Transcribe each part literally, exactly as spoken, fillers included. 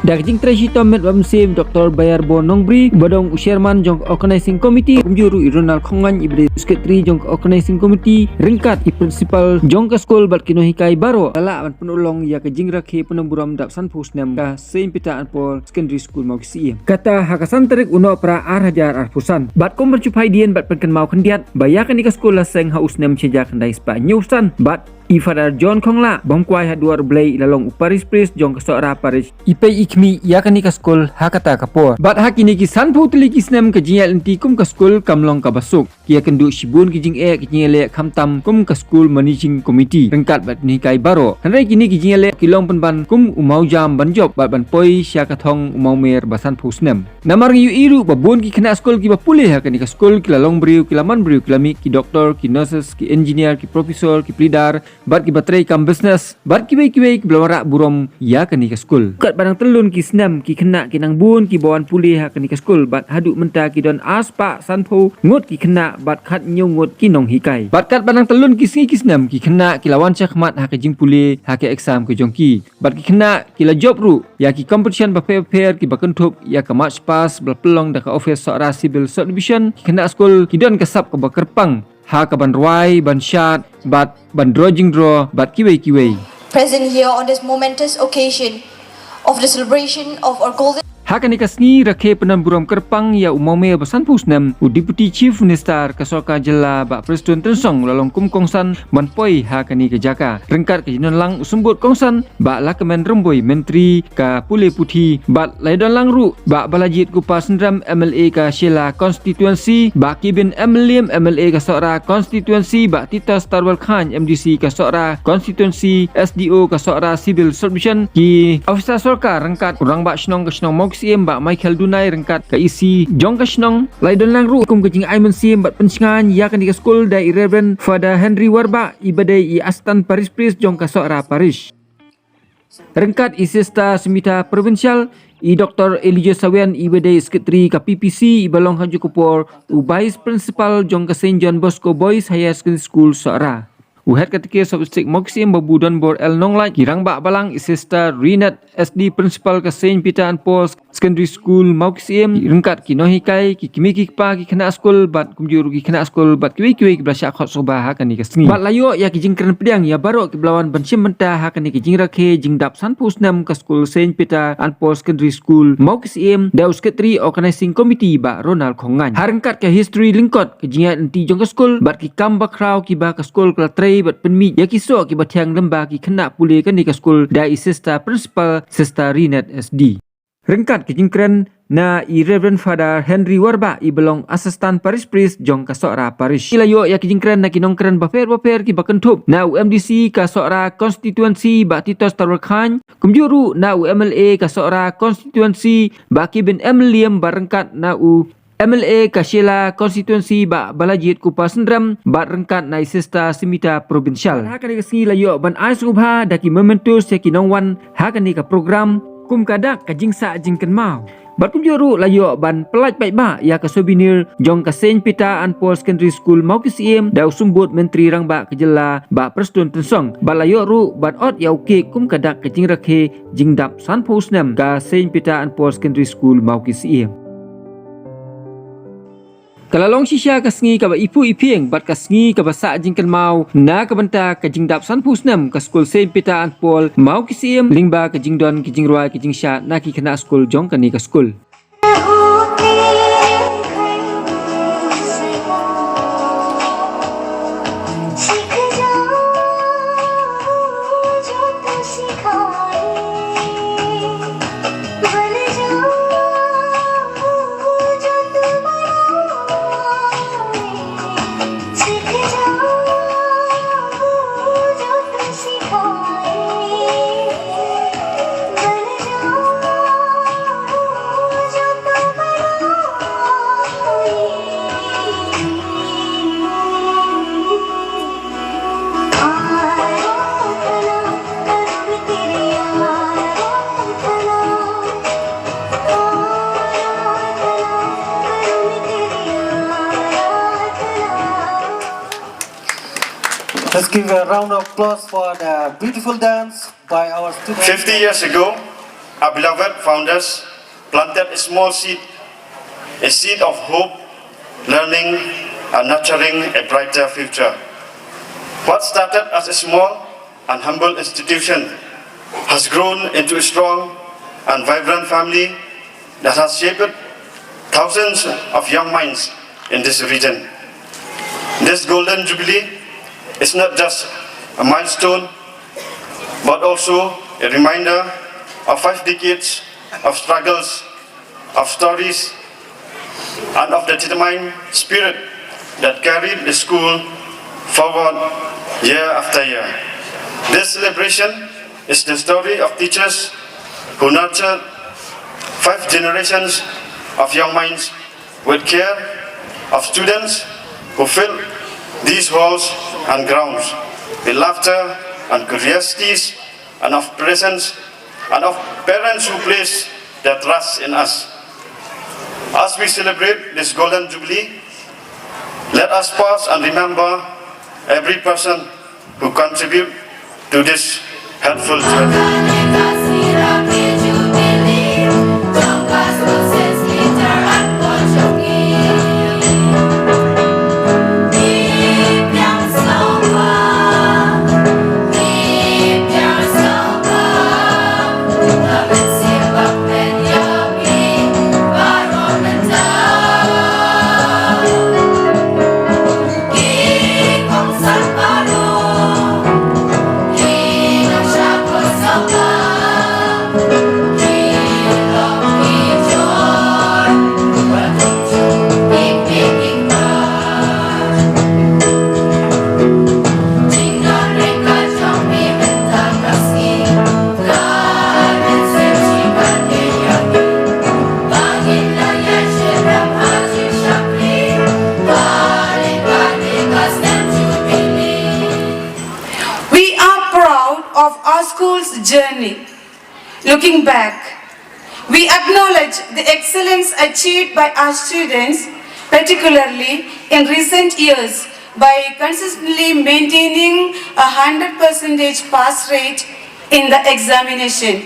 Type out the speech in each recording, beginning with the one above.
Da ka jingtrei shitom met bad mynsiem, Doctor Bayarbor Nongbri, ba dei u Chairman jong ka Organizing Committee, kumjuh ruh i Ronald Khongaiñ, i ba dei u Secretary jong ka Organizing Committee, ryngkat i Principal jong ka skul bad ki nonghikai baroh, la lah ban pynurlong ïa ka jingrakhe pyndonkam burom dap sanphew snem ka Saint Peter and Paul Secondary School Mawkysyiem. Kata ha ka san tarik u Nohprah ar hajar arphew san. Bad kum ban shu peit dien bad pynkynmaw khyndiat, ba ïa kane ka skul la seng ha u snem shi hajar khyndai spah hynñiew san, bad i Father John Khonglah, bym kwai ha duwar U Blei, i la long u Parish Priest jong ka Sohra Parish, i peit i khmih ïa kane ka skul ha kata ka por. Bad ha kine ki sanphew tylli ki snem ka jingïaid lynti kum ka skul kam long kaba suk. Ki ïakynduh shibun ki jingeh, ki jingeh leh khamtam kum ka skul managing committee ryngkat bad ki nonghikai baroh. Hynrei kine ki jingeh leh ki long pynban kum u mawjam ban jop bad ban poi sha ka thong u mawmer ba sanphew snem. Namar ngi ïohi ruh ba bun ki khynnah skul kiba pule ha kane ka skul ki la long briew, ki la man briew, ki la mih ki doktor, ki nurses, ki engineer, ki professor, ki plie dar, bad kiba trei kam business, bad kiwei kiwei kiba la wanrah burom ïa kane ka skul. Katba nang tyllun ki snem ki khynnah ki nang bun kiba wan pule ha kane ka skul, bad haduh mynta ki don ar spah sanphew ngut ki khynnah bad khathynñiew ngut ki nonghikai. Bad katba nang tyllun ki sngi ki snem ki khynnah ki la wan shakhmat ha ka jingpule ha ka exam ka jong ki. Bad ki khynnah ki la jop ruh ïa ki competition bapher bapher kiba kynthup ïa ka March Past ba la pynlong da ka office Sohra Civil Subdivision. Ki khynnah skul ki don ka sap kaba kyrpang ha ka ban rwai, ban shad, bad ban draw jingdraw, bad kiwei kiwei. Present here on this momentous occasion of the celebration of our golden Ha kane ka sngi rakhe pyndonkam burom kyrpang ïa u mawmer ba sanphew snem, u Deputy Chief Minister ka Sorkar Jylla Bah Prestone Tynsong u la long kum u kongsan ban poi ha kane ka jaka. Ryngkat ka jingdon lang u symbud kongsan Bah Lahkmen Rymbui, Myntri ka Pule Puthi, bad la ïadon lang ruh Bah Balajied Kupar Synrem, M L A ka Shella Constituency, Bah Kebin M Liam, M L A ka Sohra Constituency, Bah Titos Tarwel Chyne, M D C ka Sohra Constituency, S D O ka Sohra Civil Subdivision, ki officer sorkar ryngkat u Rangbah Shnong ka shnong Mawkysyiem Bah Michael Dunai ryngkat ka E C jong ka shnong. La ïadon lang ruh kum ka jingai mynsiem bad pynshngaiñ ïa kane ka skul da i Reverend Father Henry Warbah, i ba dei i Assistant Parish Priest jong ka Sohra Parish. Ryngkat i Sister Sumita Provincial, i Doktor Elijah Sawian, i ba dei Secretary ka P P C, i ba long ha kajuh ka por u Vice Principal jong ka Saint John Bosco Boys Higher Secondary School Sohra, u Head Catechist of District Mawkysyiem Babu Donbor L Nonglait, ki Rangbah Balang, i Sister Rinat S D, Principal ka Saint Peter and Paul Secondary School Mawkysyiem, ryngkat ki nonghikai, ki kmie ki kpa, ki khynnah skul, bad kumjuh ruh ki khynnah skul, bad kiwei kiwei kiba la shah khot sngewbha ha kane ka sngi. Bad la ïoh ïa ki jingkren pdiang ïa baroh kiba la wan ban shim bynta ha kane ka jingrakhe jingdap sanphew snem ka skul Saint Peter and Paul Secondary School Mawkysyiem da u Secretary Organizing Committee Bah Ronald Khongaiñ. Ha ryngkat ka history lyngkot ka jingïaid lynti jong ka skul bad ki kam bakhraw kiba ka skul ka la trei bad pynmih ïa ki soh kiba thiang lyngba ki khynnah pule kane ka skul da i Sister Principal Sister Rinat S D. Ryngkat ka jingkren na i Reverend Father Henry Warbah, i ba long Assistant Parish Priest jong ka Sohra Parish. Ki la ïoh ïa ka jingkren na ki nongkren bapher bapher kiba kynthup na u M D C ka Sohra Constituency Bah Titos Tarwel Chyne, kumjuh ruh na u M L A ka Sohra Constituency Bah Kebin M Liam, bad ryngkat na u M L A ka Shella Constituency Bah Balajied Kupar Synrem, bad ryngkat na i Sister Sumita Provincial. Ha kane ka sngi la ïoh ban ai sngewbha da ki mementos ïa ki nongwan ha kane ka program kum ka dak ka jingsah jingkynmaw. Bad kumjuh ruh la ïoh ban pyllait paidbah ïa ka souvenir jong ka Saint Peter and Paul Secondary School Mawkysyiem da u symbud Myntri Rangbah ka Jylla Bah Prestone Tynsong, bad la ïoh ruh ban ot ïa u kek kum ka dak ka jingrakhe jingdap sanphew snem ka Saint Peter and Paul Secondary School Mawkysyiem. Ka la long shisha ka sngi kaba iphuh iphieng bad ka sngi kaba sah jingkynmaw na ka bynta ka jingdap sanphew snem ka skul Saint Peter and Paul Mawkysyiem, lyngba ka jingdon ka jingrwai ka jingshad na ki khynnah skul jong kane ka skul. Let's give a round of applause for the beautiful dance by our students. Fifty years ago, Our beloved founders planted a small seed, a seed of hope, learning, and nurturing a brighter future. What started as a small and humble institution has grown into a strong and vibrant family that has shaped thousands of young minds in this region. This Golden Jubilee is not just a milestone, but also a reminder of five decades of struggles, of stories, and of the determined spirit that carried the school forward year after year. This celebration is the story of teachers who nurtured five generations of young minds with care, of students who filled these halls and grounds with laughter and curiosities, and of presence, and of parents who place their trust in us. As we celebrate this Golden Jubilee, let us pause and remember every person who contribute to this helpful journey. We are proud of our school's journey. Looking back, we acknowledge the excellence achieved by our students, particularly in recent years, by consistently maintaining a hundred percentage pass rate in the examination.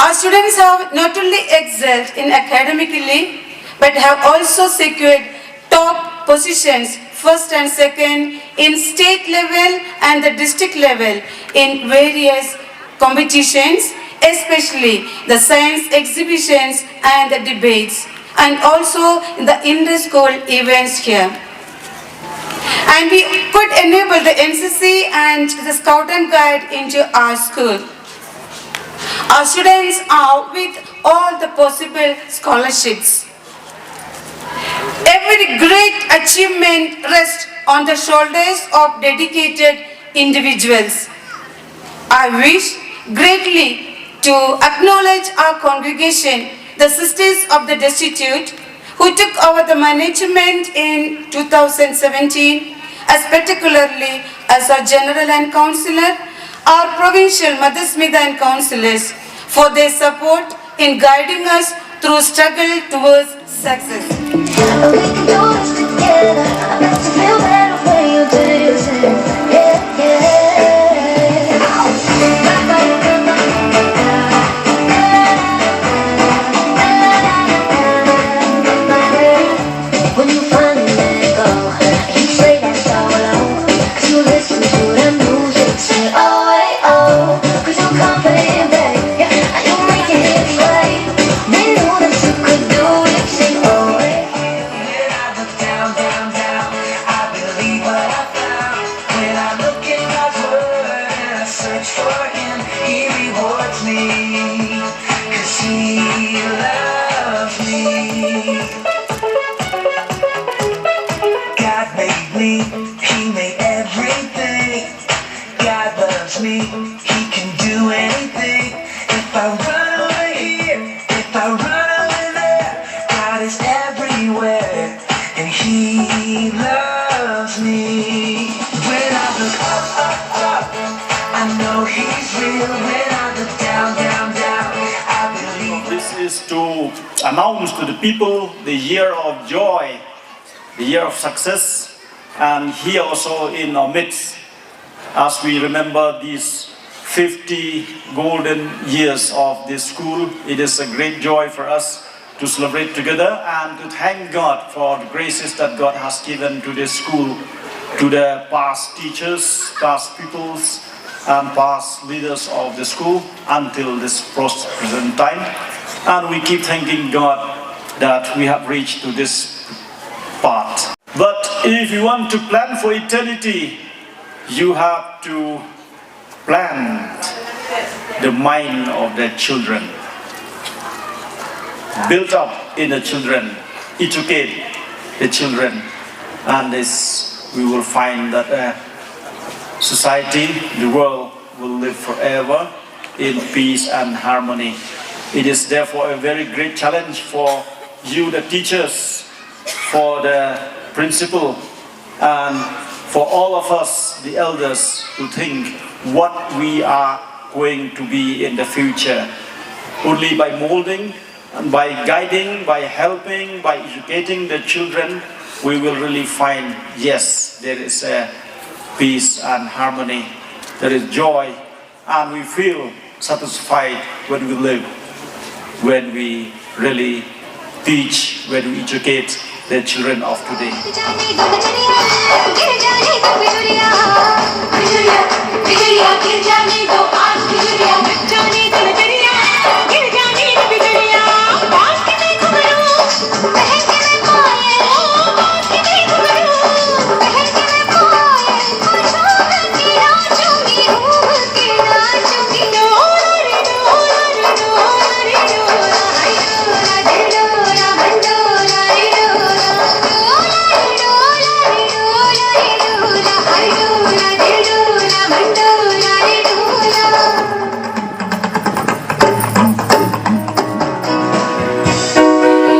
Our students have not only excelled in academically, but have also secured top positions, first and second, in state level and the district level in various competitions, especially the science exhibitions and the debates, and also the inter-school events here. And we could enable the N C C and the Scout and Guide into our school. Our students are with all the possible scholarships. Every great achievement rests on the shoulders of dedicated individuals. I wish greatly to acknowledge our congregation, the Sisters of the Destitute, who took over the management in two thousand seventeen, as particularly as our general and councillor, our provincial Madhusmita and councillors, for their support in guiding us through struggle towards success. We can do this together. Makes you feel better when you do this. Yeah, yeah. When you finally let go, you say that's so long. 'Cause you listen to the music, say, oh, wait, oh. 'Cause you're confident, babe. Yeah, and you're making it right. We knew that you could do it, say, oh, wait. When I look down, down, down, I believe what I found. When I look in God's word and I search for him, he rewards me. 'Cause he loves me. God made me, he made everything. God loves me, he can do anything. If I run over here, if I run over there, God is everywhere, and he loves me. When I look up, up, up, I know he's real. When I look down, down, down, I believe. This is to announce to the people the year of joy, the year of success, and here also in our midst, as we remember these fifty golden years of this school. It is a great joy for us to celebrate together and to thank God for the graces that God has given to this school, to the past teachers, past pupils, and past leaders of the school until this pros-, present time. And we keep thanking God that we have reached to this part. But if you want to plan for eternity, you have to plant the mind of the children, build up in the children, educate the children, and this we will find that, uh, society, the world will live forever in peace and harmony. It is therefore a very great challenge for you, the teachers, for the principal, and for all of us, the elders, to think what we are going to be in the future. Only by molding and by guiding, by helping, by educating the children, we will really find, yes, there is a peace and harmony. There is joy and we feel satisfied when we live, when we really teach, when we educate the children of today.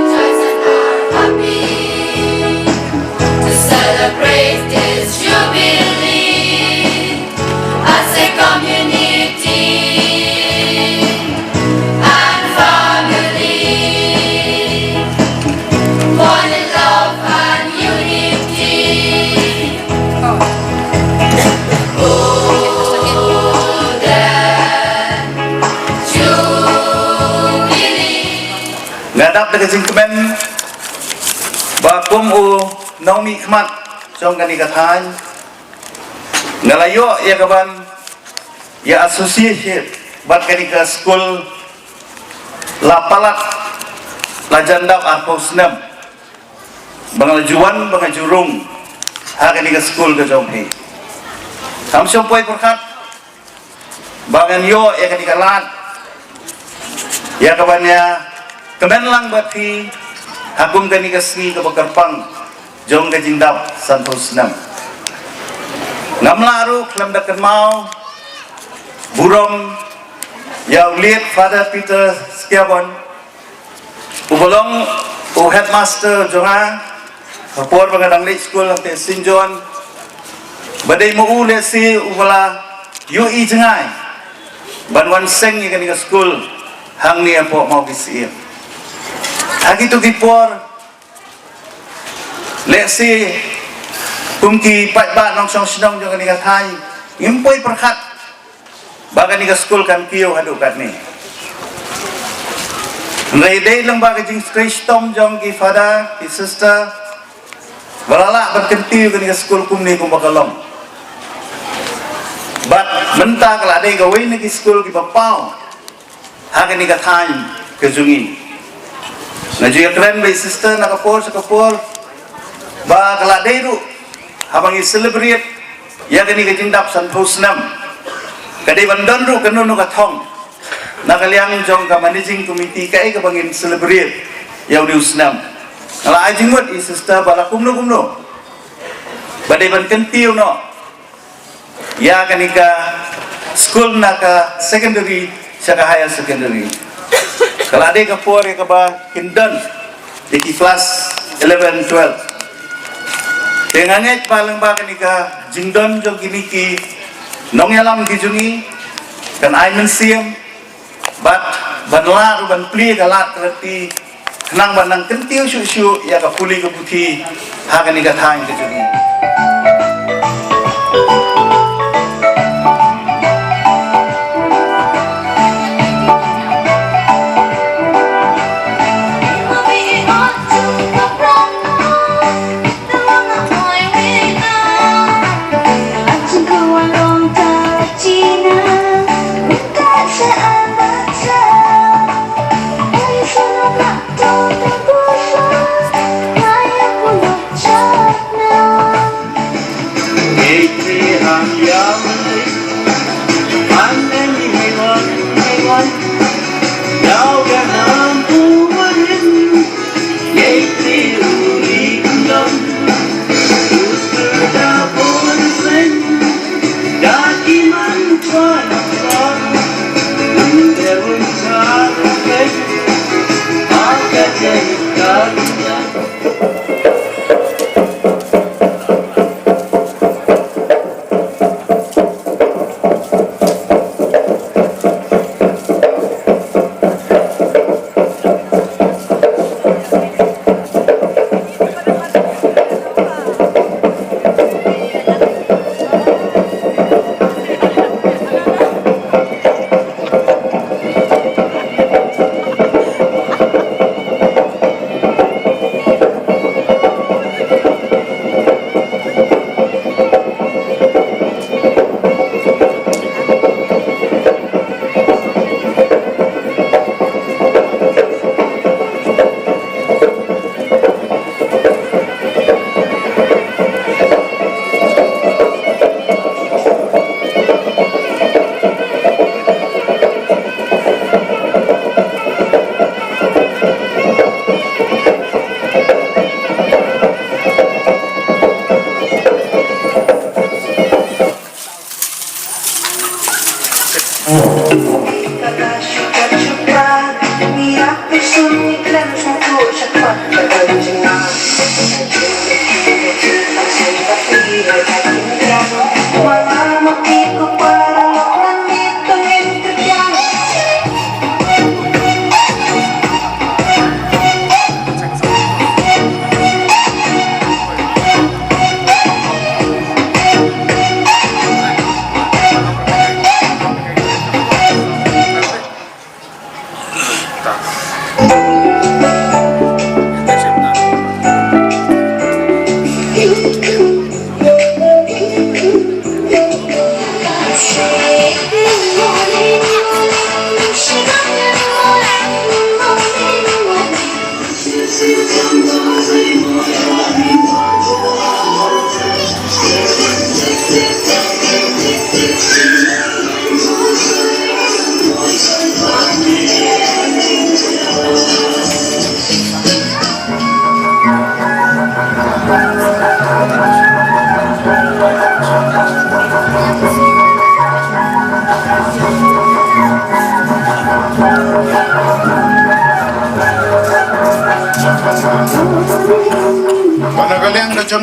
Rejoice and are happy to celebrate this jubilee as a community and family, one in love and unity. Nga dap da ka jingkmen ba kum u nongmihkhmat jong kane ka thaiñ, nga la ïoh ïa ka ban ïa associate bad kane ka skul la palat la jan dap arphew snem. Ba nga la ju wan, ba nga ju rung ha kane ka skul ka jong phi. Ngam shym poi pyrkhat ba ngan ïoh ïa kane ka lad, ïa ka ban ïa kmen lang bad phi ha kum kane ka sngi kaba kyrpang jong ka jingdap sanphew snem. Ngam lah ruh khlem da kynmaw burom ïa u late Father Peter Skiabon, uba long u headmaster jong nga ha por ba nga dang leit skul hangtei Saint John, ba dei ma u lehse uba la ïohi jngai ban wan seng ïa kane ka skul hangne hapoh Mawkisyier. Ha kito ki por lehse kum ki paidbah nongshong shnong jong kane ka thaiñ ngim poi pyrkhat ba kane ka skul kan kiew haduh katne. Hynrei dei lyngba ka jingtrei shitom jong ki father ki sister ba la lah ban kyntiew kane ka skul kumne kumba ka long. Bad mynta ka la dei kawei na ki skul kiba paw ha kane ka thaiñ ka jong ngi. Nga ju ïakren bad i sister na ka por sha ka por ba ka la dei ruh haba ngi celebrate ïa kane ka jingdap sanphew snem, ka dei ban don ruh kano kano ka thong na ka liang jong ka managing committee kaei kaba ngin celebrate ïa une u snem. Nga la ai jingmut i sister ba la kumno kumno ba dei ban kyntiew noh ïa kane ka skul na ka secondary sha ka higher secondary. Ka la dei ka por ïa kaba kin don ïa ki class eleven, twelve. Te nga ngeit ba lyngba kane ka jingdon jong kine ki nongïalam ki jong ngi kan ai mynsiem bad ban lah ruh ban plie ka lad ka lynti khnang ban nang kyntiew shuh shuh ïa ka pule ka puthi ha kane ka thaiñ ka jong ngi.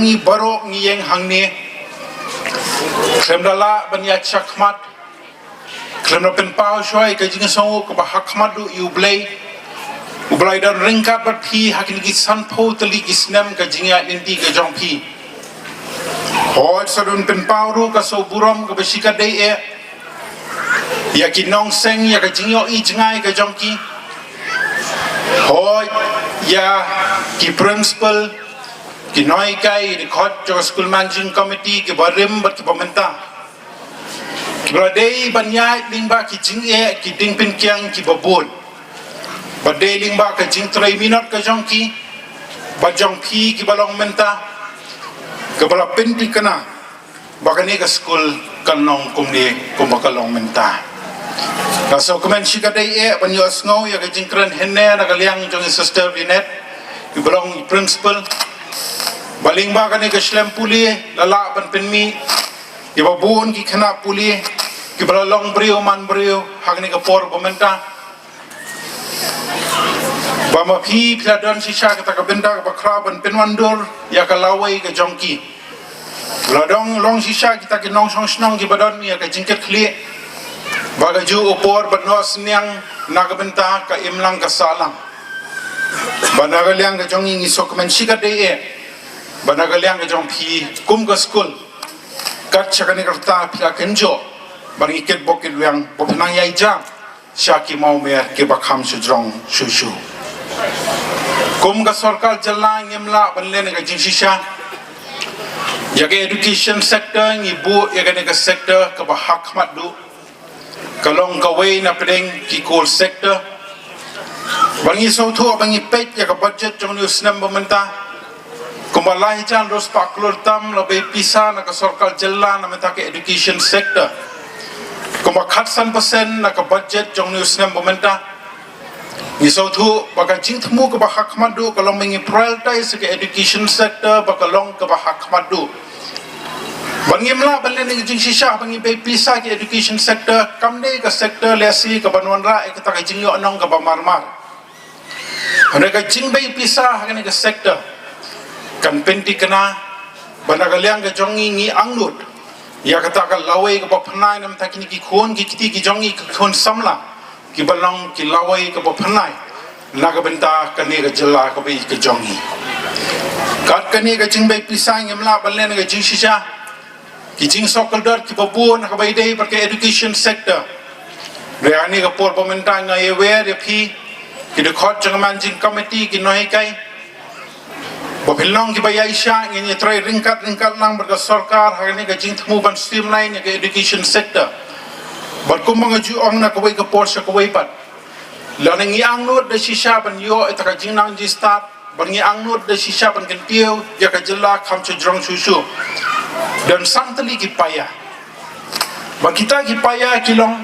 Ngi baroh ngi ïeng hangne khlem da lah ban ïaid shakhmat, khlem da pynpaw shuwa ïa ka jingsngew kaba hakhmat duh ïa U Blei, uba la don ryngkat bad phi ha kine ki sanphew tylli ki snem ka jingïaid lynti ka jong phi. Hooid, sa don pynpaw ruh ka sngewburom kaba shikatdei eh ïa ki nongseng ïa ka jingïohi jngai ka jong ki. Hooid, ïa ki principal, ki nonghikai, ki dkhot jong ka school managing committee, kiba rim bad kiba mynta, kiba la dei ban ïaid lyngba ki jingeh, ki jingpynkiang kiba bun. Ba dei lyngba ka jingtrei minot ka jong ki bad jong phi kiba long mynta, kaba la pynthikna ba kane ka skul kan long kumne kumba ka long mynta. Nga sngewkmen shikatdei eh ban ïohsngew ïa ka jingkren hynne na ka liang jong i Sister Lynette, iba long principal, ba lyngba kane ka shlem pule la lah ban pynmih ïa ba bun ki khynnah pule kiba la long briew man briew ha kane ka por ba mynta. Ba ma phi phi la don shisha kata ka bynta kaba khraw ban pynwandur ïa ka lawei ka jong ki. La don long shisha kita ki nongshong shnong kiba don ïa ka jingkitkhlieh ba ka juh u por ban noh synñiang na ka bynta ka imlang ka sahlang. Ba na ka liang ka jong ngi ngi sngewkmen shikatdei eh ba na ka liang ka jong phi kum ka skul, kat sha kane ka rta phi la kynjoh ba ngi kitbok kitwiang ba phi nang ïai jam sha ki mawmer kiba kham shajrong shuh shuh. Kum ka sorkar jylla ngim lah ban len ka jingshisha ïa ka education sector, ngi buh ïa kane ka sector kaba hakhmat duh, ka long kawei na pdeng ki core sector. Ba ngi sngewthuh ba ngi peit ïa ka budget jong une u snem ba mynta, kumba lai hajar arspah klur tam la bei pisa na ka sorkar jylla na mynta ka education sector. Kumba khatsan percent na ka budget jong une u snem ba mynta. Ngi sngewthuh ba ka jingthmu kaba hakhmat duh ka long ba ngi prioritize ka education sector ba ka long kaba hakhmat duh. Ba ngim lah ban len ka jingshisha ba ngi bei pisa ka education sector, kam dei ka sector lehse kaban wanrah ïa kata ka jingïohnong kaba marmar. Hynrei ka jingbei pisa ha kane ka sector kan pynthikna ba na ka liang ka jong ngi ngi angnud ïa kata ka lawei kaba pynai na mynta kine ki khun ki kti ki jong ngi, ki khun samla kiba long ki lawei kaba pynai na ka bynta kane ka jylla kaba ïeit ka jong ngi. Kat kane ka jingbei pisa ngim lah ban len ka jingshisha. Ki jingsngewkordor kiba bun ha kaba ïadei bad ka education sector. Hynrei ha kane ka por ba mynta nga ïawer ïa phi ki dkhot jong ka managing committee, ki nonghikai, ba phin long kiba ïaishah, ngin ïatrei ryngkat ryngkat lang bad ka sorkar ha kane ka jingthmu ban streamline ïa ka education sector. Bad kumba nga ju ong na kawei ka por sha kawei pat, lada ngi angnud da shisha ban ïoh ïa ka jingnang jingstad, ba ngi angnud da shisha ban kyntiew ïa ka jylla kham shajrong shuh shuh, don san tylli ki paia. Ba kita ki paia ki long,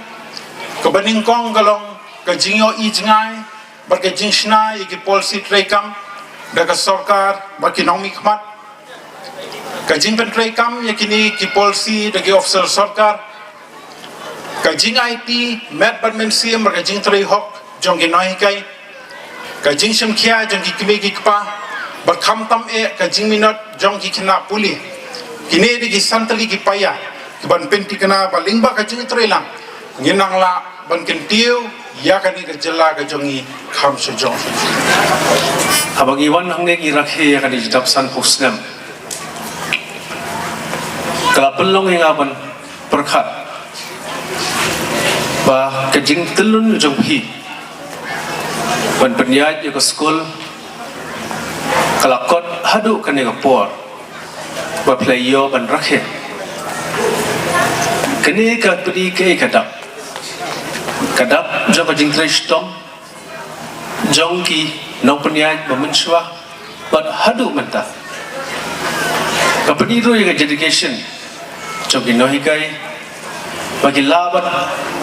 kaba nyngkong ka long ka jingïohi jngai bad ka jingshna ïa ki policy treikam da ka sorkar bad ki nongmihkhmat. Ka jingpyntreikam ïa kine ki policy da ki officer sorkar. Ka jingaiti met bad mynsiem bad ka jingtrei hok jong ki nonghikai. Ka jingshim khia jong ki kmie ki kpa bad khamtam eh ka jingminot jong ki khynnah pule. Kine dei ki san tylli ki paia kiban pynthikna ba lyngba ka jingtrei lang ngin nang lah ban kyntiew ïa kane ka jylla ka jong ngi kham shajrong. Haba ngi wan hangne ngi rakhe ïa kane ka dap sanphew snem, ka la pynlong ïa nga ban pyrkhat ba ka jingtyllun jong phi ban pynïaid ïa ka skul ka la kot haduh kane ka por ba phi la ïoh ban rakhe. Kane ka pynïaid ka dap, ka dap jong ka jingtrei shitom jong ki nongpynïaid ba mynshuwa bad haduh mynta. Ka pynïaid ruh ïa ka dedication jong ki nonghikai ba ki lah ban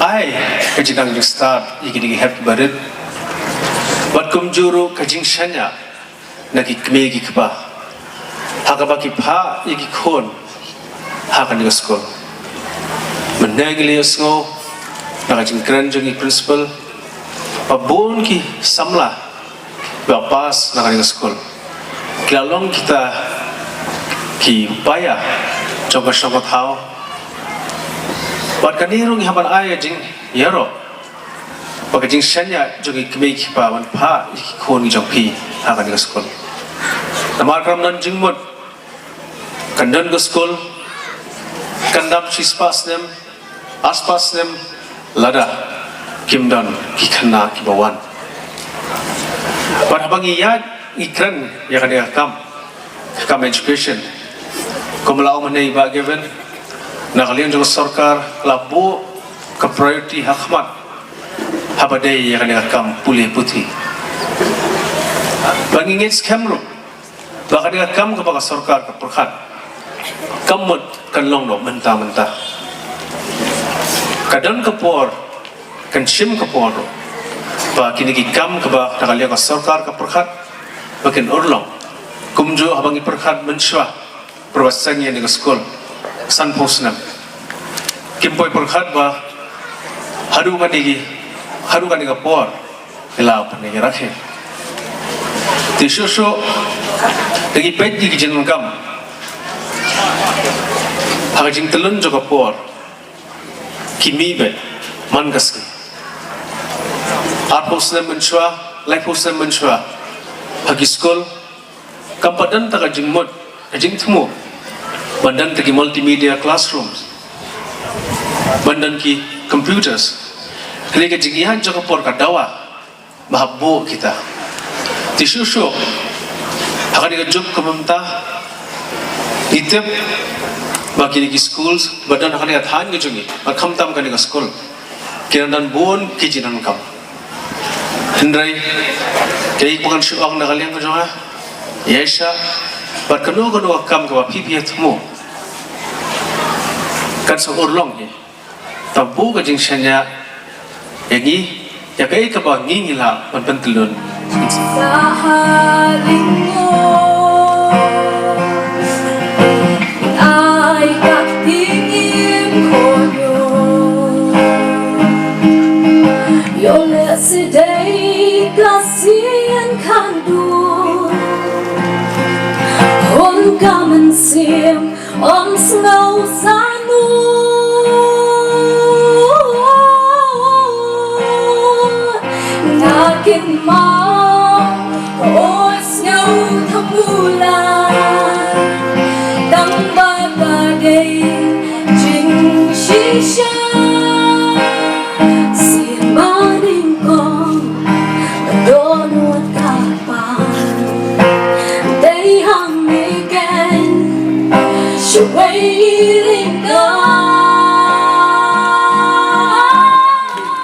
ai ka jingnang jingstad ïa kine ki hep ki barit bad kumjuh ruh ka jingshaniah na ki kmie ki kpa ha kaba ki phah ïa ki khun ha kane ka skul. Mynne ngi la ïohsngew na ka jingkren jong i principal ba bun ki samla ba pass na kane ka skul ki la long kita ki paia jong ka shong ka thaw. Bad kane ruh ngi hap ban ai jingïaroh bad ka jingshaniah jong ki kmie ki kpa ban phah ïa ki khun ki jong phi ha kane ka skul. Namar khlem don jingmut, kan don ka skul, kan dap shispah snem, arspah snem lada kim don ki khynnah kiba wan. Bad haba ngi ïaid ngi kren ïa kane ka kam, ka kam education, kum la ong mynne i Bah Gavin, na ka liang jong ka sorkar la buh ka priority ha khmat haba dei ïa kane ka kam pule puthi. Bad ngi ngeit skhem ruh ba kane ka kam kaba ka sorkar ka pyrkhat, kam mut kan long noh mynta mynta. Ka don ka por, kan shim ka por ruh ba kine ki kam kaba na ka liang ka sorkar ka pyrkhat ba kin urlong. Kumjuh haba ngi pyrkhat mynshuwa pyrshang ïa kane ka skul, sanphew snem. Kim poi pyrkhat ba haduh kane ki, haduh kane ka por, ila pynne ïa rakhe. Te shuh shuh da ngi peit ïa ki jingdonkam ha ka jingtyllun jong ka por, ki mih beit man ka sngi. Arphew snem mynshuwa, laiphew snem mynshuwa, ha ki skul kam pat don ta ka jingmut, ka jingthmu ban don ta ki multimedia classrooms, ban don ki computers. Hynrei ka jingïaid jong ka por ka dawa ba hap buh kita. Te shuh shuh ha kane ka juk ka mynta, ngi tip ba kine ki schools ba don ha kane ka thaiñ ka jong ngi, ba khamtam kane ka skul, ki dang don bun ki jingdonkam. Hynrei kaei kaba ngan shu ong na ka liang ka jong nga, ïaishah bad kano kano ka kam kaba phi phi ïa thmu, kan sa urlong hi. Tang buh ka jingshaniah ïa ngi ïa kaei kaba ngi ngi lah ban pyntyllun. Sa ha ling mo, ai ka tingim khonyo. Yo le si dei ka sien khandu, hon ka mynsiem, ym sngew sanu. Nga kit ma, oi sngew thapula. Tang ba ka dei jingshisha. Si ma nyngkong, don wat ka pan. Dei hangni ken, shawei ring ka.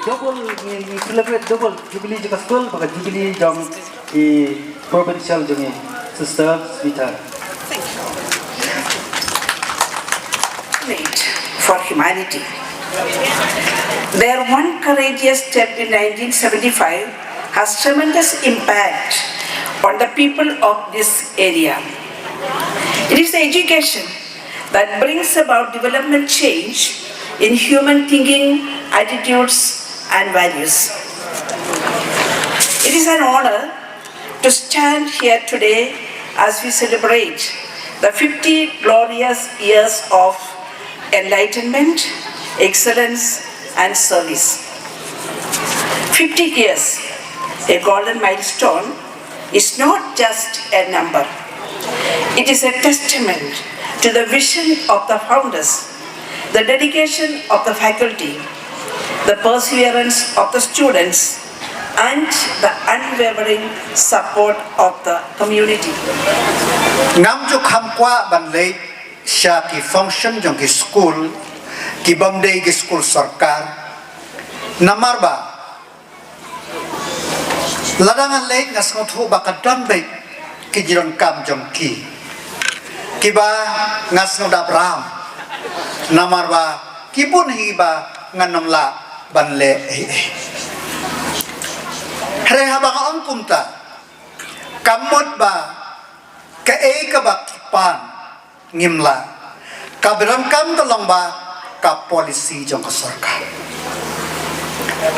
Double, ngi, ngi celebrate double jubilee jong ka skul, bad ka jubilee jong i provincial jong i, Sister Sweetheart. Thank you. Late for humanity. Their one courageous step in nineteen seventy-five has tremendous impact on the people of this area. It is the education that brings about development change in human thinking, attitudes, and values. It is an honor to stand here today as we celebrate the fifty glorious years of enlightenment, excellence, and service. Fifty years, a golden milestone, is not just a number. It is a testament to the vision of the founders, the dedication of the faculty, the perseverance of the students, and the unwavering support of the community. Ngam ju kham kwah ban leit sha ki function jong ki skul, ki bym dei ki skul sorkar. Namar ba lada nga leit nga sngewthuh ba ka don beit ki jingdonkam jong ki, kiba nga sngewdap ram. Namar ba ki bun hi ba ngan ym lah ban leh ei ei. Hynrei haba nga ong kumta, ka mut ba kaei kaba ki pan ngim lah. Kaba donkam ka long ba ka policy jong ka sorkar.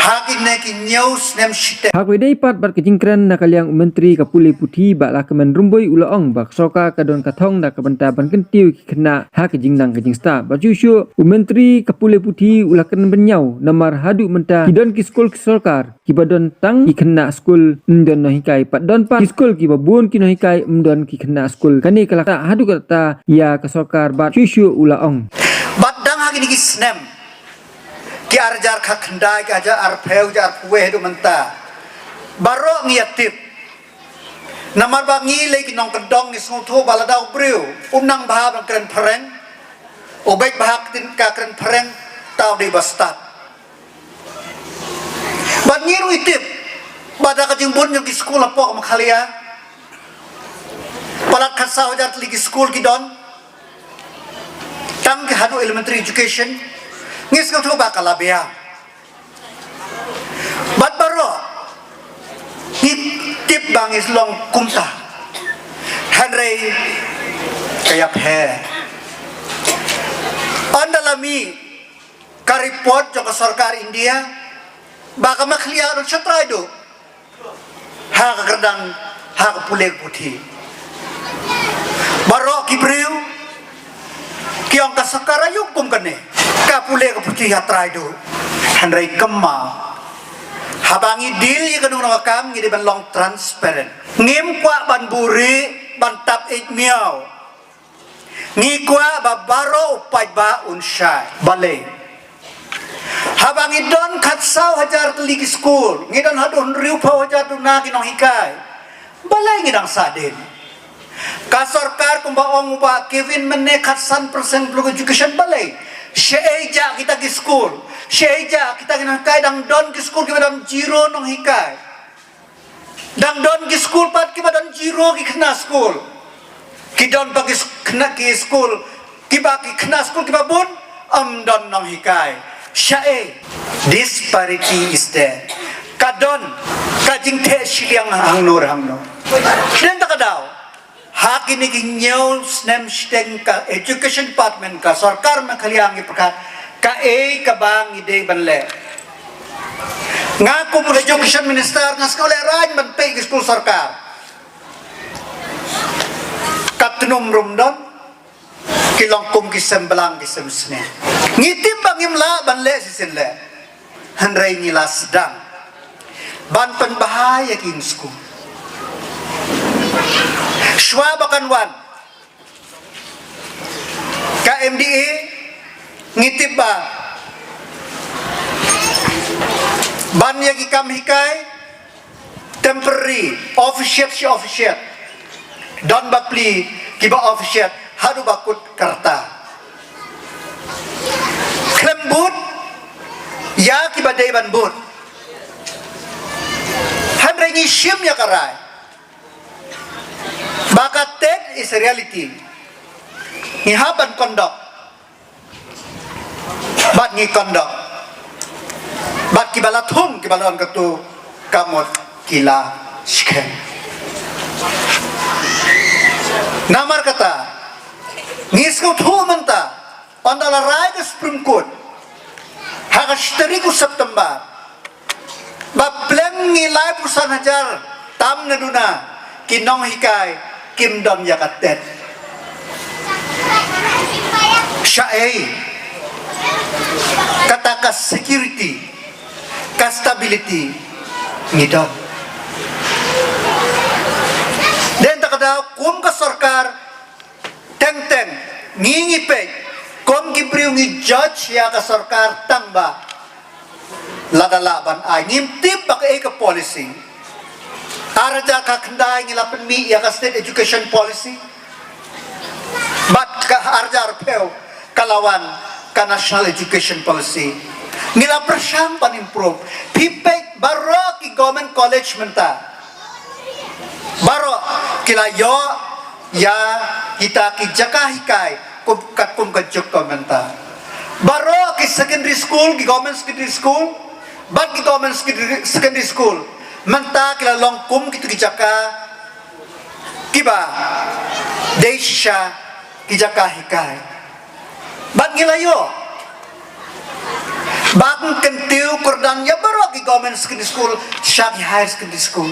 Ha kine ki hynñiew snem shiteng. Ha kawei pat bad ka jingkren na ka liang u Myntri ka pule puthi Bah Lahkmen Rymbui u la ong ba ka sorkar ka don ka thong na ka bynta ban kyntiew ïa ki khynnah ha ka jingnang ka jingstad. Bad shuh shuh u Myntri ka pule puthi u la kren bynñiaw namar haduh mynta ki don ki skul ki sorkar kiba don tang ki khynnah skul, ym don nonghikai, pat don pat ki skul kiba bun ki nonghikai, ym don ki khynnah skul. Kane ka la ktah haduh katta ïa ka sorkar bad shuh shuh u la ong. Bad dang ha kine ki snem ki ar hajar khyndai, ki ar hajar arphew, ki ar arphew wei haduh mynta, baroh ngi ïa tip. Namar ba ngi lei ki nongkyndong ngi sngewthuh ba lada u briew u nang bha ban kren phareng, u beit bha ka kren phareng, te u dei ba stad. Bad ngi ruh ngi tip ba da ka jingbun jong ki skul hapoh Meghalaya, palat khatsaw hajar tylli ki skul ki don, tang ki haduh elementary education, ngi sngewthuh ba ka la biang. Bad baroh ngi tip ba ngi long kumta. Hynrei ka ïapher. Ynda la mih ka report jong ka sorkar India ba ka Meghalaya ka don shatrai duh ha ka kyrdan, ha ka pule ka puthi. Baroh ki briew ki ong ka sorkar aïu kum kane, ka pule ka puthi ha trai duh. Hynrei kumba haba ngi deal ïa kano kano ka kam ngi dei ban long transparent. Ngim kwah ban buhrieh, ban tap ïeit miaw. Ngi kwah ba baroh u paidbah un shai. Balei? Haba ngi don khatsaw hajar tylli ki skul, ngi don haduh hynriewphew hajar duna ki nonghikai, balei ngi dang sahdien? Ka sorkar kumba ong u Bah Kevin mynne khatsan percent public education, balei? Shaei jia kita ki skul, shaei jia kita ki nonghikai, dang don ki skul kiba don zero nonghikai. Dang don ki skul pat kiba don zero ki khynnah skul. Ki don pat ki sk-, khynnah ki skul kiba, ki khynnah skul kiba bun, ym don nonghikai. Shaei? Disparity is there. Ka don ka jingtheh shiliang hangno hangno. Dei na kata ka daw, ha kine ki hynñiew snem shiteng ka Education Department ka sorkar Meghalaya ngi pyrkhat kaei kaba ngi dei ban leh. Nga kum u Education Minister nga sngewlehraiñ ban peit ki skul sorkar. Katno ym don, ki long kum ki sem blang ki sem snem. Ngi tip ba ngim lah ban leh shisien leh. Hynrei ngi la sdang ban pynbha ïa ki skul. Shuwa ba kan wan ka M D A, ngi tip ba ban ïa ki kam hikai temporary, officiate shi officiate, don bapli kiba officiate haduh ba kut ka rta. Khlem bud ïa kiba dei ban bud. Hynrei ngi shim ïa ka rai ba ka TET is a reality. Ngi hap ban conduct. Bad ngi conduct. Bad kiba la thung, kiba la don katto ka mut ki la skhem. Namar kata ngi sngewthuh mynta, ynda la rai ka Supreme Court ha ka shi tarik u September, ba pleng ngi laiphew san hajar tam na duna ki nonghikai kim don ïa ka TET. Shaei? Kata ka security, ka stability ngi don. Dei na kata ka daw kum ka sorkar, teng teng ngi ngi peit kum ki briew, ngi judge ïa ka sorkar tang ba lada lah ban ai. Ngim tip ba kaei ka policy. Ar hajar khyndai ngi la pynmih ïa ka State Education Policy, bad ka ar hajar arphew ka la wan ka National Education Policy. Ngi la pyrshang ban improve. Phi peit baroh ki government college mynta, baroh ki la ïoh ïa kita ki jaka hikai kum, katkum ka juk ka mynta. Baroh ki secondary school, ki government secondary school bad ki government secondary, secondary school mynta ki la long kum kito ki jaka kiba dei shisha ki jaka hikai. Bad ngi la ïoh Ban kyntiew kyrdan ïa baroh ki government secondary school sha ki higher secondary school.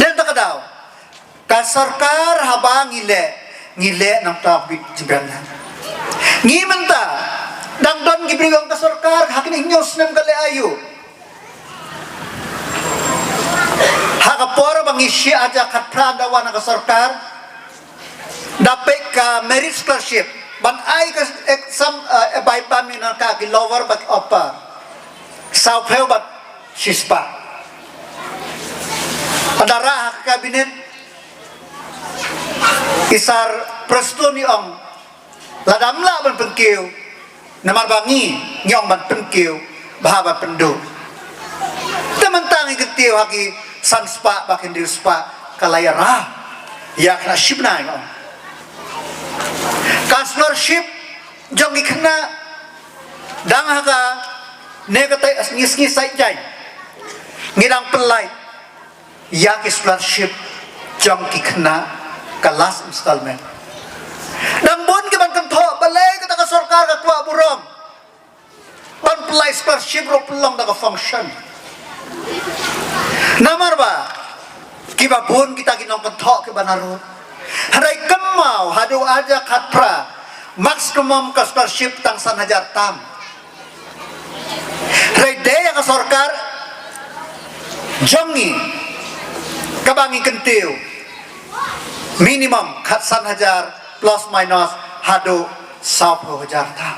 Dei na kata ka daw, ka sorkar haba ngi leh, ngi leh namar ka bit jingpyrshah. Ngi mynta dang don ki briew ïong ka sorkar ha kine hynñiew snem ka leh aïu. Ha ka por ba ngi shim aja khatphra da wan ka sorkar, da peit ka merit scholarship ban ai ka exam, eh, bai bam ïa ka ki lower bad upper. Sawphew bad shispah. Haba rah ha ka cabinet, i Sir Prestone i ong, lada ym lah ban pynkiew, namar ba ngi, ngi ong ban pynkiew, bha ban pynduh. Te mynta ngi kyntiew ha ki san spah bad hynriew spah, ka la ïarap ïa ka shibnai, ngi ong. Ka scholarship jong ki khynnah dang ha kane ka taïew, ngi, ngi sait jaiñ, ngi dang pynlait ïa ki scholarship jong ki khynnah ka last installment. Dang bun ki ban kynthoh, balei kata ka sorkar ka kwah burom ban pynlait scholarship ruh pynlong da ka function. Namar ba kiba bun kita ki nongkynthoh kiba na ruh. Hynrei kynmaw, haduh aja khatphra, maximum ka scholarship tang san hajar tam. Hynrei dei ïa ka sorkar jong ngi kaba ngi kyntiew minimum khatsan hajar plus minus haduh sawphew hajar tam.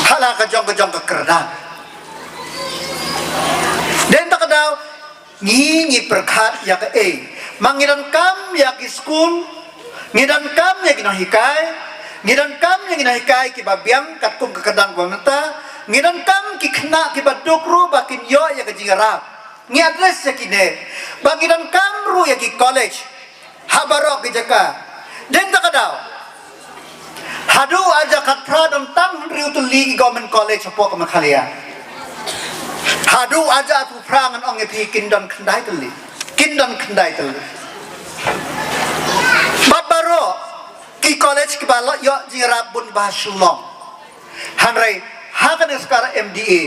Ha la ka jong ka jong ka kyrdan. Dei na kata ka daw, ngi, ngi pyrkhat ïa kaei? Ma ngi donkam ïa ki skul, ngi donkam ïa ki nonghikai, ngi donkam ïa ki nonghikai kiba biang katkum ka kyrdan ba mynta, ngi donkam ki khynnah kiba duk ruh ba kin ïoh ïa ka jingïarap. Ngi address ïa kine. Ba ngi donkam ruh ïa ki college ha baroh ki jaka. Dei na kata ka daw, haduh aja khatphra don tang hynriew tylli ki government college hapoh ka Meghalaya. Haduh aja arphew phra ngan ong ïa phi kin don khyndai tylli. Kin don khyndai tylli. Bad baroh ki college kiba la ïoh jingïarap bun ba ha Shillong. Hynrei ha kane ka sorkar M D A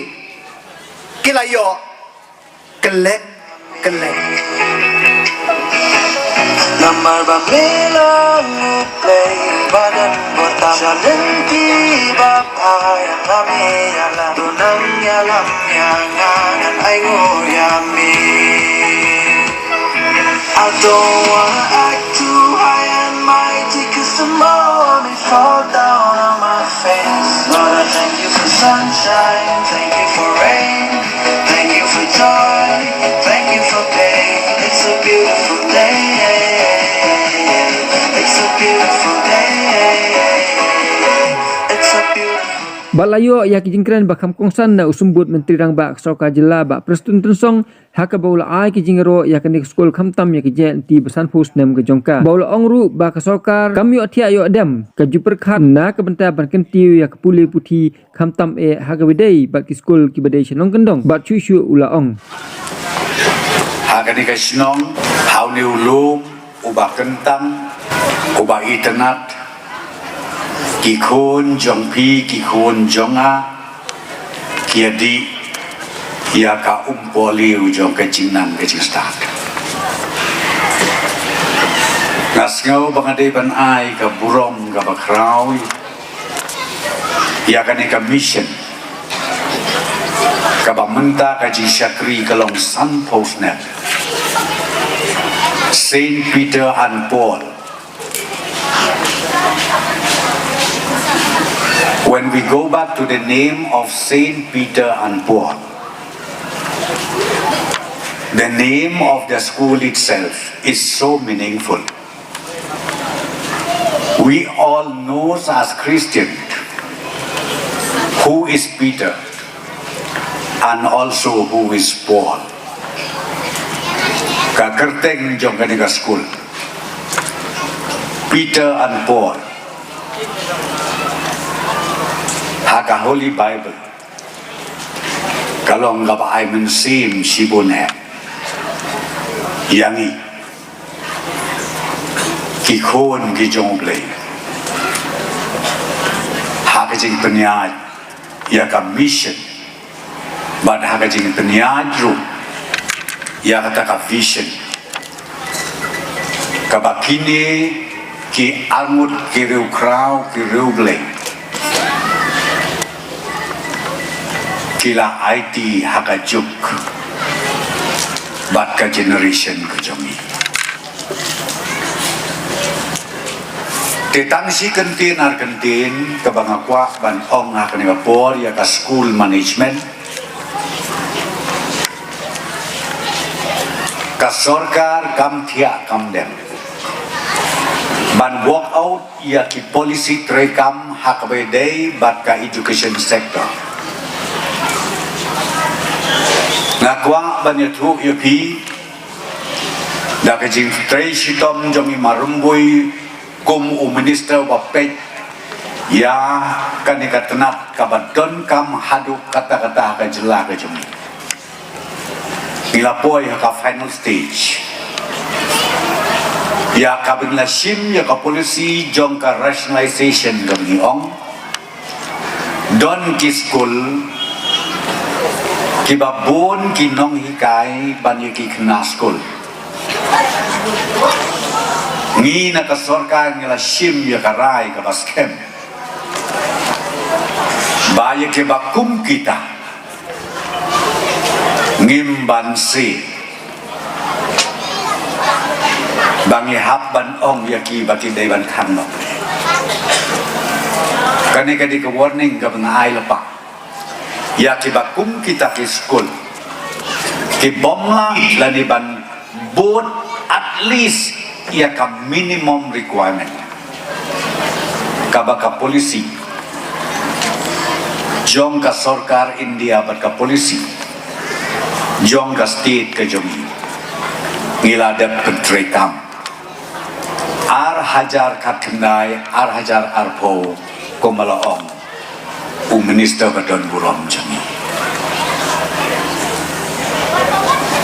ki la ïoh kylleng kylleng. Namar ba me long U Blei ba don bor tam, sha lynti ba bha ïa nga me ïalam, to nang ïalam ïa nga ngan ainguh ïa me. I don't wanna act too high and mighty, 'cause tomorrow I may fall down on my face. Lord, I thank you for sunshine, thank you for rain, thank you for joy, thank you for pain. It's a beautiful day. It's a beautiful day. It's a beautiful Bad la ïoh ïa ki jingkren ba kham kongsan na u Symbud Myntri Rangbah ka Sorkar Jylla, Bah Prestone Tynsong, ha kaba u la ai ki jingïaroh ïa kane ka skul khamtam ïa ka jingïaid lynti ba sanphew snem ka jong ka. Bad u la ong ruh ba ka sorkar kam ïoh thiah ïoh dem, ka ju pyrkhat na ka bynta ban kyntiew ïa ka pule puthi khamtam eh ha kaba ïadei bad ki skul kiba dei shnong kyndong. Bad shuh shuh u la ong, ha kane ka shnong, ha une u lum uba kyntang, uba itynnad, ki khun jong phi, ki khun jong nga, ki ïa dih ïa ka umpohliew jong ka jingnang ka jingstad. Nga sngew ba nga dei ban ai ka burom kaba khraw ïa kane ka mission, kaba mynta ka jingshakri ka long sanphew snem. Saint Peter and Paul. When we go back to the name of Saint Peter and Paul, the name of the school itself is so meaningful. We all knows as Christian who is Peter and also who is Paul. Ka kyrteng jong kane ka skul, Peter and Paul, ha ka Holy Bible ka long kaba ai mynsiem shibun eh ïa ngi ki khun ki jong U Blei. Ha jingpynïaid ïa ka mission bad ha ka jingpynïaid ruh ïa kata ka vision kaba kine ki arngut ki riewkhraw ki riewblei ki la aiti ha ka juk bad ka generation ka jong ngi. Te tang shi kyntien ar kyntien kaba nga kwah ban ong ha kane ka por ïa ka school management. Ka sorkar kam thiah kam dem ban work out ïa ki policy treikam ha kaba ïadei bad ka education sector. Nga kwah ban ïathuh ïa phi da ka jingtrei shitom jong i Marymbui kum u minister ba peit ïa kane ka tnat kaba donkam haduh katta katta ha ka jylla ka jong ngi. Ngi la poi ha ka final stage ïa ka ban la shim ïa ka policy jong ka rationalization kaba ngi ong. Don ki skul kiba bun ki nonghikai ban ïa ki khynnah skul. Ngi na ka sorkar ngi la shim ïa ka rai kaba skhem ba ïa kiba kum kita ngim banse ba ngi hap ban ong ïa ki ba ki dei ban khang noh. Kane ka dei ka warning kaba nga ai lypa ïa kiba kum kita ki skul kibym lah lane ban bud at least ïa ka minimum requirement kaba ka policy jong ka sorkar India bad ka policy jong ka state ka jong ngi. Ngi la dep pyntreikam ar hajar khatkhyndai ar hajar arphew kumba la ong u minister ba don burom jong ngi.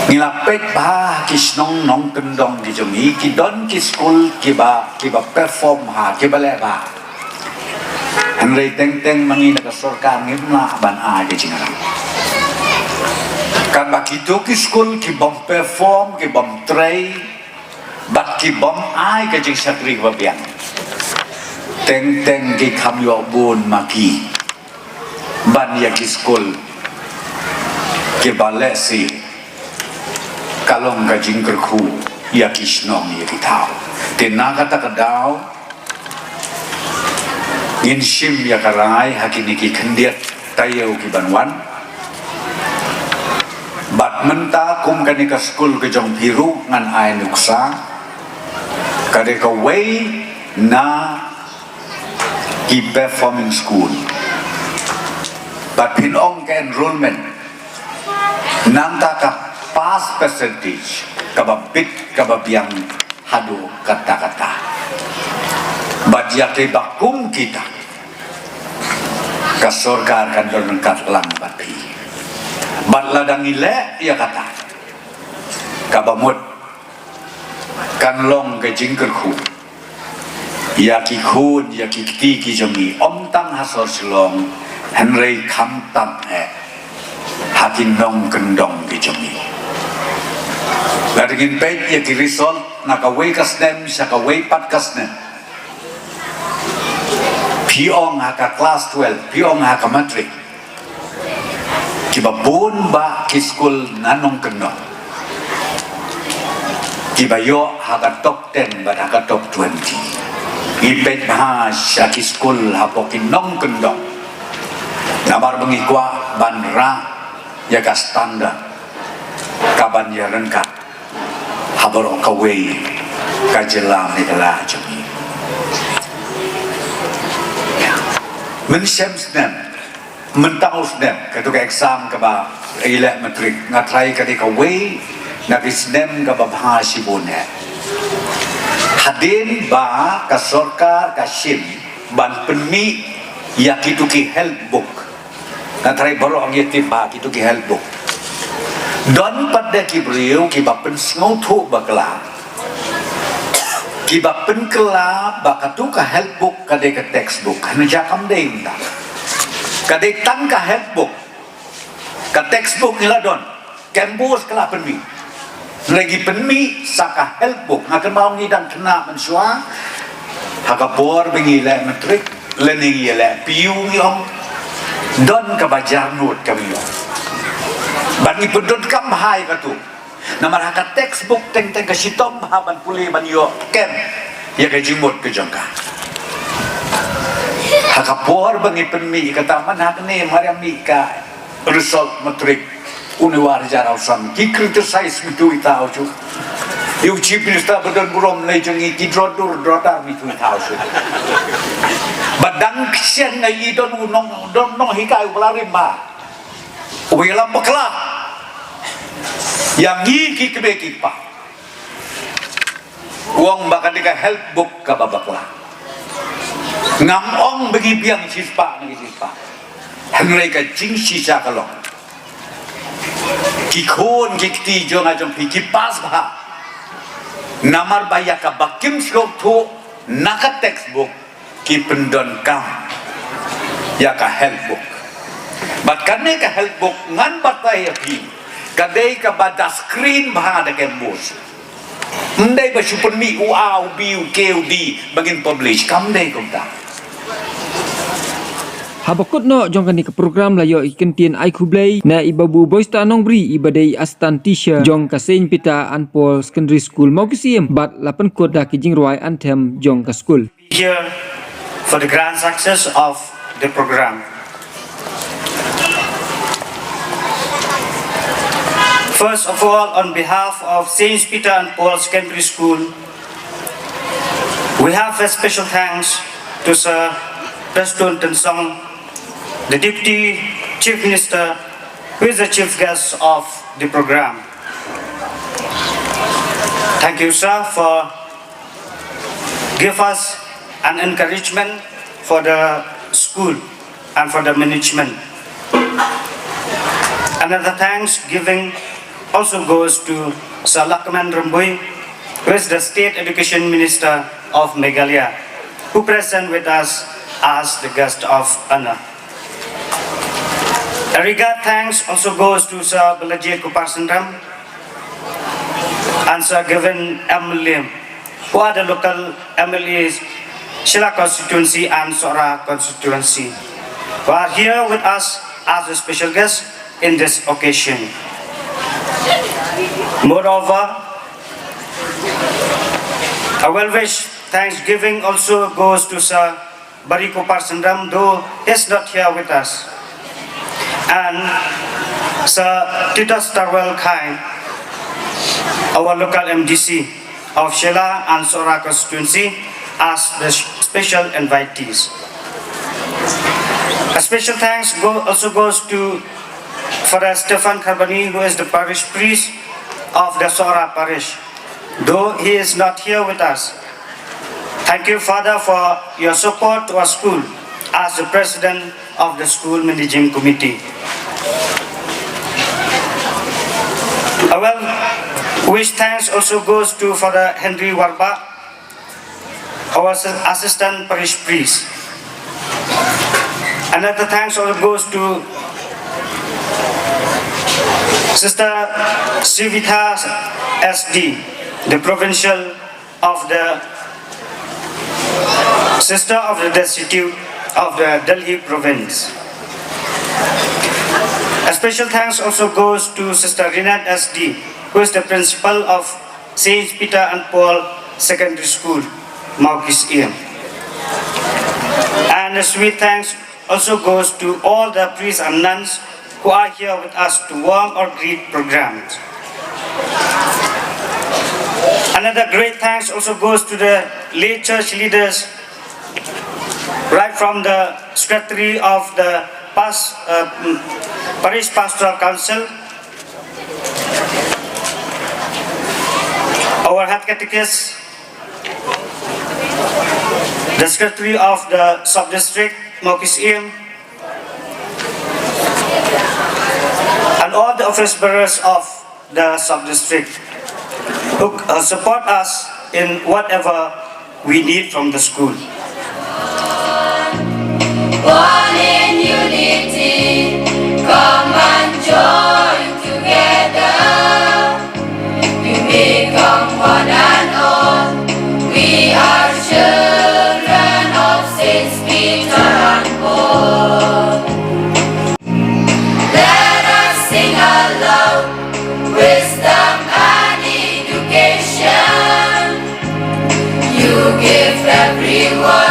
Ngi la peit bha ki shnong nongkyndong ki jong ngi ki don ki skul kiba kiba perform bha kiba leh bha. Hynrei teng teng ma ngi na ka sorkar ngim lah ban ai ka jingïarap. Katba kito ki skul kibym perform kibym trei bad kibym ai ka jingshakri kaba biang. Teng teng ki kham ïoh bun ma ki ban ïa ki skul kiba lehse ka long ka jingkyrkhu ïa ki shnong ïa ki thaw. Te na kata ka daw ngin shim ïa ka rai ha kine ki khyndiat taïew ki ban wan. Bad mynta kum kane ka skul ka jong phi ruh ngan ai nuksa ka dei kawei na ki performing school. Bad phin ong ka enrollment nangta ka pass percentage kaba bit kaba biang haduh katta katta. Bad ïa kiba kum kita ka sorkar kan don ryngkat lang bad phi. Bad lada ngi leh ïa kata kaba mut kan long ka jingkyrkhu ïa ki khun ïa ki kti ki jong ngi ym tang ha sor Shillong hynrei khamtam eh ha ki nongkyndong ki jong ngi. Lada ngin peit ïa ki result na kawei ka snem sha kawei pat ka snem. Phi ong ha ka class twelve, phi ong ha ka matric. Kiba bun ba ki skul na nongkyndong kiba ïoh ha ka top ten bad ha ka top twenty. Ngi peit bha sha ki skul hapoh ki nongkyndong. Namar ba ngi kwah ban rah ïa ka standard kaban ïa ryngkat ha baroh kawei ka jylla Meghalaya jong ngi. Mynshem snem, mynta u snem, kato ka exam kaba i leh matric, nga tharai ka dei kawei na ki snem kaba bha shibun eh. Hadien ba ka sorkar ka shim ban pynmih ïa kito ki health book. Nga tharai baroh ngi tip ba kito ki health book. Don pat de ki briew kiba pynsngewthuh bakla, kiba pynkylla ba kato ka health book ka dei ka textbook. Hynrei kam dei mynta. Ka dei tang ka health book. Ka textbook ngi la don. Kem bus ka la pynmih. Lagi pynmih sa ka health book. Nga kynmaw ngi dang khynnah mynshuwa. Ha ka por ba ngi leh matric, lane ngi leh P U ngi ong. Don kaba jar nut kaba ngi ong. Bad ngi pyndonkam bha ïa katu. Namar ha ka textbook teng teng ka shitom bha ban pule ban ïoh kem ïa ka jingmut ka jong ka. Ha ka por ba ngi pynmih kata man ha kane mar ïa mih ka result matric une u ar hajar arphew san ki criticize mitu ita u chu. Ïa u chief minister ba don burom lei jong ngi ki drodur drodar mitu ita u chu. Ba dang kshen na i don u nong, don nonghikai u ba la rim bha. U ba ïalam bakla ïa ngi ki kmie ki kpa. U ong ba ka dei ka health book kaba bakla. Ngam ong ba ngi biang shispah na ki shispah. Hynrei ka jingshisha ka long, ki khun ki kti jong nga jong phi ki pass bha. Namar ba ïa kaba kim sngewthuh na ka textbook ki pyndonkam ïa ka health book. Bad kane ka health book ngan batai ïa phi, ka dei kaba da screen bha da kem bus. Ym dei ba shu pynmih u A, u B, u K, u D ba ngin publish, kam dei kumta. Haba kut noh jong kane ka program la ïoh i kyntien ai khublei na i Babu Boysta Nongbri, i ba dei assistant teacher jong ka Saint Peter and Paul Secondary School Mawkisiem, bad la pynkut da ki jingrwai anthem jong ka school. Here for the grand success of the program. First of all, on behalf of Saint Peter and Paul Secondary School, we have a special thanks to Sir Prestone Tynsong, the Deputy Chief Minister, who is the chief guest of the program. Thank you, sir, for give us an encouragement for the school and for the management. Another thanksgiving also goes to Sir Lahkmen Rymbui, who is the State Education Minister of Meghalaya, who present with us as the guest of honor. A regard thanks also goes to Sir Balajied Kuparsynram and Sir Gavin M Mylliem, who are the local M L As, Shella constituency and Sohra constituency, who are here with us as a special guest in this occasion. Moreover, a well wish thanksgiving also goes to Sir Bari Kuparsynram, though he's not here with us. And Sir Titus Tarwal Khai, our local M D C of Shella and Sohra constituency, as the sh- special invitees. A special thanks go- also goes to Father Stefan Kharbani, who is the parish priest of the Sohra parish, though he is not here with us. Thank you, Father, for your support to our school as the president of the school managing committee. A well wish thanks also goes to Father Henry Warbah, our assi- assistant parish priest. Another thanks also goes to Sister Sivita S D, the provincial of the Sister of the Destitute of the Delhi province. A special thanks also goes to Sister Rinat S D, who is the principal of Saint Peter and Paul Secondary School, Mawkisiem. And a sweet thanks also goes to all the priests and nuns who are here with us to warm or greet programs. Another great thanks also goes to the lay church leaders, right from the secretary of the past, uh, mm, parish pastoral council, our head catechist, the secretary of the sub-district, Mawkisiem, and all the office bearers of the sub-district who uh, support us in whatever we need from the school. unity. Come and join together. We become one and all. We are children of Saints Peter and Paul. Let us sing aloud, wisdom and education. You give everyone